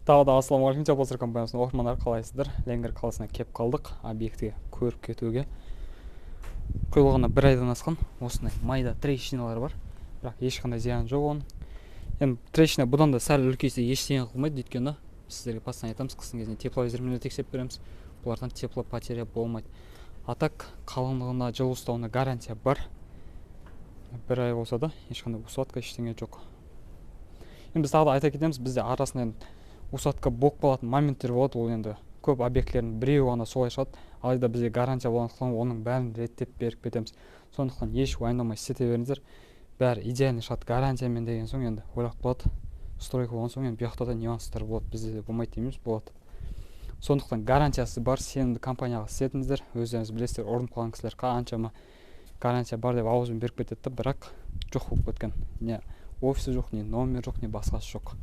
Тағы да ассалаумағалейкум, Теплострой компаниясының оқырмандары, қалайсыздар? Ленгер қаласына кеп қалдық, объектіге көріп кетуге. Құйылғанына бір айдан асқан осындай майда трещиналар бар, бірақ ешқандай зияны жоқ оның. Енді трещина бұдан да сәл үлкейсе, ештеңе қылмайды, өйткені сіздерге постоянно айтамыз, қыстың кезінде тепловизормен де тексеріп береміз, бұлардан теплопотеря болмайды. А так қалыңдығына, жылу ұстауына гарантия бар. Бір ай болса да ешқандай усадка, ештеңе жоқ. Енді біз тағы да айта кетеміз, бізде арасында енді усадка болып қалатын моменттер болады, ол енді көп объектілердің біреуі ғана солай шығады, алайда бізде гарантия болғандықтан оның бәрін реттеп беріп кетеміз. Сондықтан еш уайымдамай істете беріңіздер, бәрі идеальный шығады гарантиямен деген соң. Енді ойлап қалады, стройка болған соң енді бұл жақта да нюанстар болады, бізде де болмайды демейміз, болады. Сондықтан гарантиясы бар сенімді компанияға істетіңіздер. Өздеріңіз білесіздер, ұрынып қалған кісілер қаншама гарантия бар деп аузын беріп кетеді да, бірақ жоқ болып кеткен, не офисі жоқ, не номер жоқ, не басқасы жоқ.